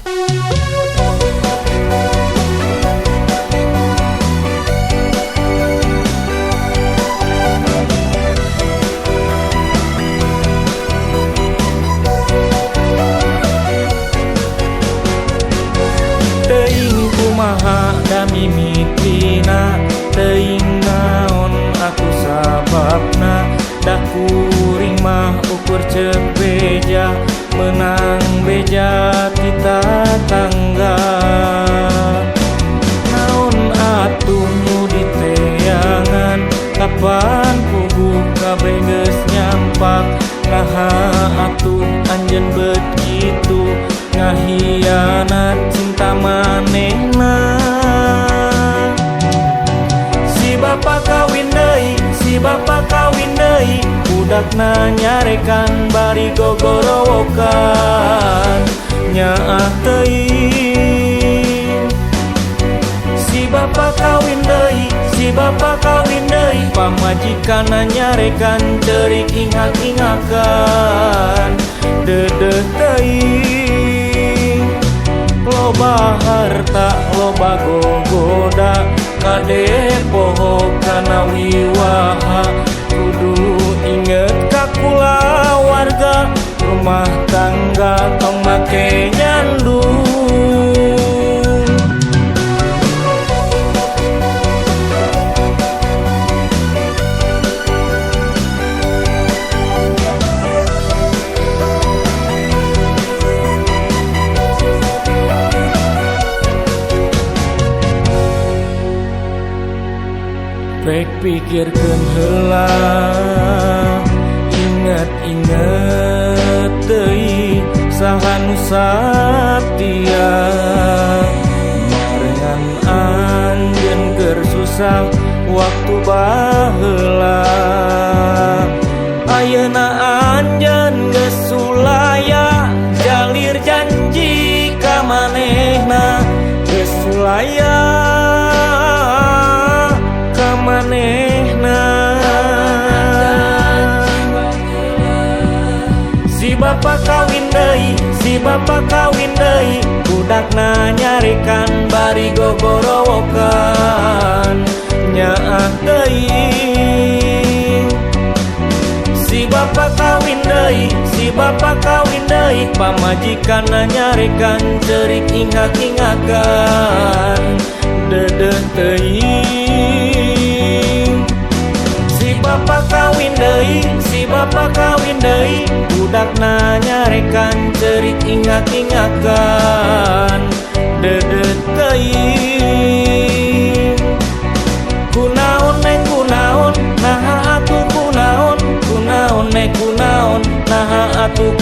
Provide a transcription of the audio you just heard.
Teuing kumaha da mimitina, teuing naon atuh sababna, da kuring mah ukur ceuk beja, meunang beja ti tatangga. Naon atuh nu diteangan, kapan puguh kabeh geus nyampak, naha atuh anjeun beut kitu ngahianat cinta manehna. Si bapa kawin deui, si bapa kawin deui, budakna nyarekan bari gogorowokan nyaah teuing. Si bapa kawin deui, si bapa kawin deui, pamajikanna nyarekan ceurik ingak-ingakan deudeuh teuing. Loba harta loba gogoda, kade poho kana wiwaha, kudu inget ka kulawarga, rumah tangga tong make nyandung. Rek pikirkeun heula, inget-inget deui saha nu satia, barengan anjeun keur susah waktu baheula. Ayeuna anjeun geus sulaya, jalir janji ka manehna, geus sulaya ka manehna. Si bapa kawin deui, si bapa kawin deui, budakna nyarekan bari gogorowokan nyaah teuing. Si bapa kawin deui, si bapa kawin deui, pamajikanna nyarekan ceurik ingak-ingakan deudeuh teuing. Si bapa kawin deui, si bapa kawin deui, budakna nyarekan ceurik ingak-ingakan deudeuh teuing. Kunaon neng kunaon, naha atuh kunaon, kunaon neng kunaon, naha atuh